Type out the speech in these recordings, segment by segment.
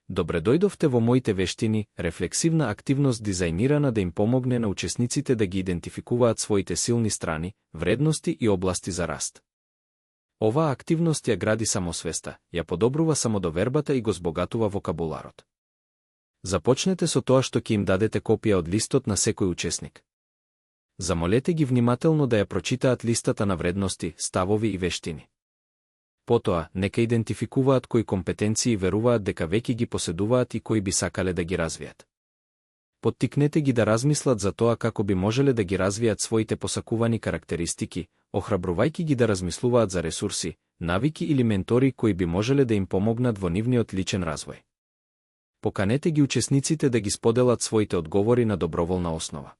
Добре дојдовте во моите вештини, рефлексивна активност дизајнирана да им помогне на учесниците да ги идентификуваат своите силни страни, вредности и области за раст. Оваа активност ја гради самосвеста, ја подобрува самодовербата и го збогатува вокабуларот. Започнете со тоа што ќе им дадете копија од листот на секој учесник. Замолете ги внимателно да ја прочитаат листата на вредности, ставови и вештини. Потоа, нека идентификуваат кои компетенции веруваат дека веќе ги поседуваат и кои би сакале да ги развијат. Поттикнете ги да размислат за тоа како би можеле да ги развијат своите посакувани карактеристики, охрабрувајќи ги да размислуваат за ресурси, навики или ментори кои би можеле да им помогнат во нивниот личен развој. Поканете ги учесниците да ги споделат своите одговори на доброволна основа.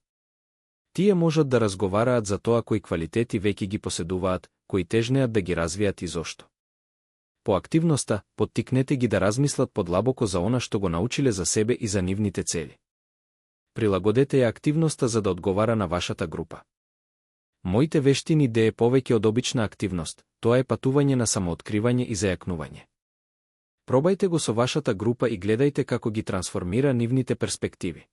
Тие можат да разговараат за тоа кои квалитети веќе ги поседуваат, кои тежнеат да ги развијат и зошто. По активноста, поттикнете ги да размислат подлабоко за она што го научиле за себе и за нивните цели. Прилагодете ја активноста за да одговара на вашата група. Моите вештини де е повеќе од обична активност, тоа е патување на самооткривање и зајакнување. Пробајте го со вашата група и гледајте како ги трансформира нивните перспективи.